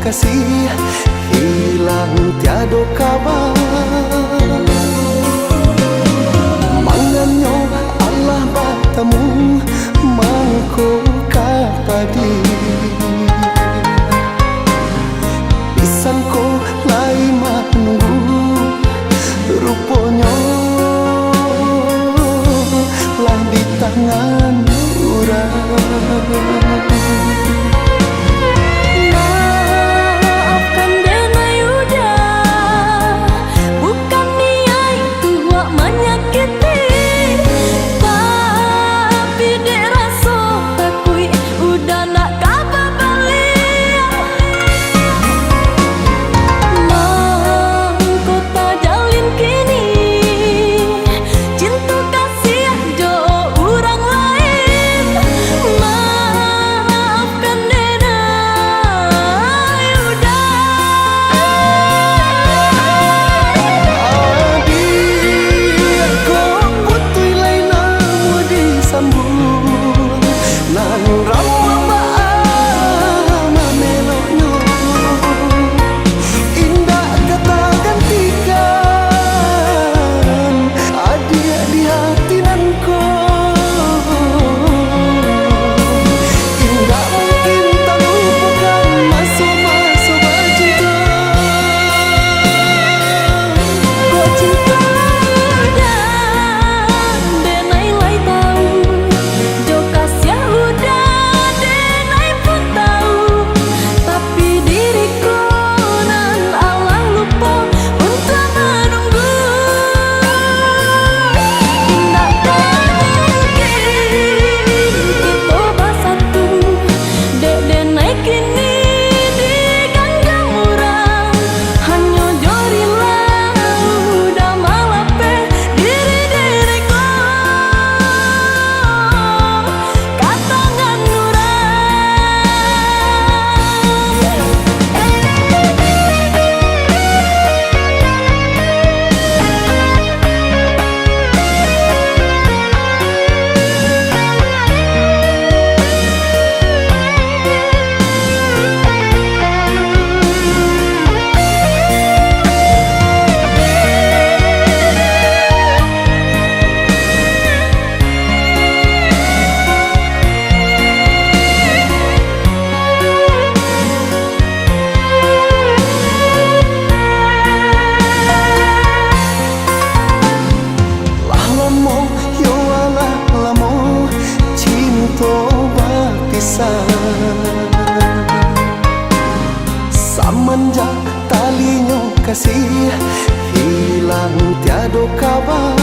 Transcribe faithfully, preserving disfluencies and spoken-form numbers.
Kasih hilang tiado kaba. Manganyo alah batamu, mangko ka padi. Pisang ko lai manunggu, ruponyo lah di tangan urang. Maafkan denai Uda, bukan niaik tu wak manyakiti, tapi dek raso takuik Uda ndak ka babaliak. Mangko tajalin kini, cinto kasih jo urang lain. Maafkan denai Uda. Adiak ko putuih lai namuah disambuang, nan ramuah baa mameloknyo. Indak ka tagantikan, adiak di hati nan ko. Indak mungkin talupokan maso-maso bacinto. Kok cinto Uda, denai lai tau, jo kasiah Uda, denai pun tau. Tapi diri ko nan alah lupo untuak manunggu. Indak ka mungkin kito basatu, dek denai kini diganggam urang. Hanyo jo rila Uda malapeh diri diri ko ka tangan urang. Lah lamo, yo alah lamo, cinto bapisah. Samanjak talinyo kasih hilang tiado kaba.